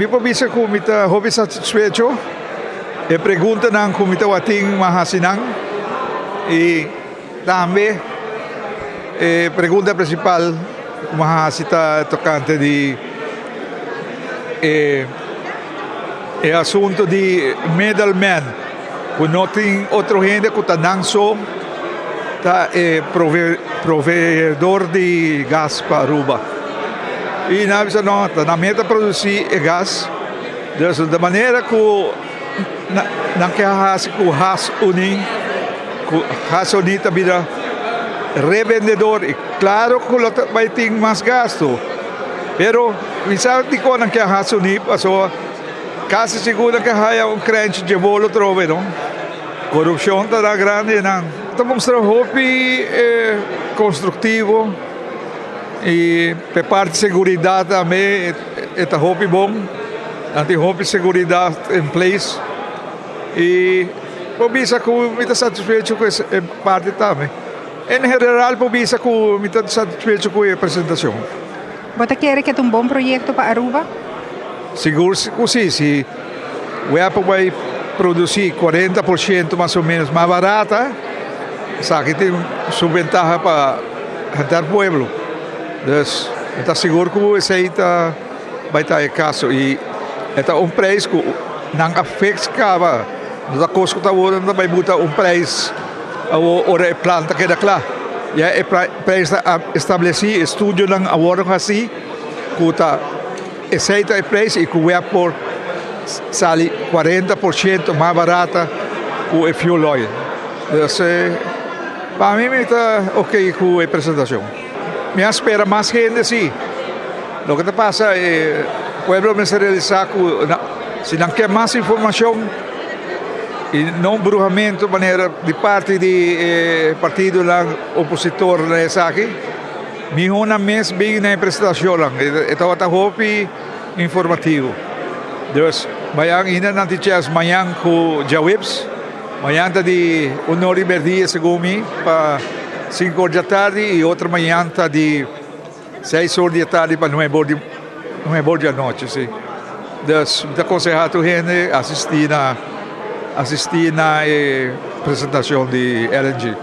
Mi por bisa ku mi ta hopi satisfecho. E preguntanan ku mi tabatin m'a hasi nan i tambe e pregunta prinsipal ku m'a hasi ta tokante di e e asuntu di middleman ku no tin otro hende ku ta nan so ta e proveedor di gas pa Aruba. I nan a bisa no, ta nan mes ta produsí e gas, dus di manera ku nan ke hasi ku Gas Uní, ku Gas Uní ta bira rebendedor i klaro ku lo ta bai tin mas gastu. Pero mi sa dikon nan ke Gas Uní pasobra kasi sigur nan ke haya un krenchi dje bolo atrobe no. Korupshon ta da grandi einan. Ta mustra hopi konstruktivo i p'e parti seguridat tambe e ta hopi bon. Nan tin hopi seguridat in place i por bisa ku mi ta satisfecho ku e parti tambe. En general por bisa ku mi ta satisfecho ku e presentashon. Bo ta kere ku e ta un bon proyekto pa Aruba? Sigur ku si. Si wea por bai produsí 40% mas o ménos mas barata, esaki tin su bentaha pa henter pueblo. Dus mi ta sigur ku esei ta bai ta e kaso i e ta un preis ku nan a fix kaba. No ta kos ku ta awor nan ta bai buta un preis awor ora e plan ta keda kla. Ya e preis ta establesí, e estudionan a wòrdu hasí ku ta esei ta e preis i ku wea por sali 40% mas barata ku e fuel oil. Dus pa mi mi ta ok ku e presentashon. Mi a spera mas hende si. Loke ta pasa e pueblo mester realisá ku si nan ke mas informashon i no bruhamento manera di parti di e partidonan opositor na esaki, mihó nan mes bin na e presentashonnan. E tabata hopi informativo. Dus mañan ainda nan tin chèns mañan ku djaweps. Mañan ta di un or i merdia segun mi pa sinku or djatardi i otro mañan ta di 6 or di atardi pa 9 or di anochi, si. Dus mi ta konsehá tur hende asistí na e presentashon di LNG.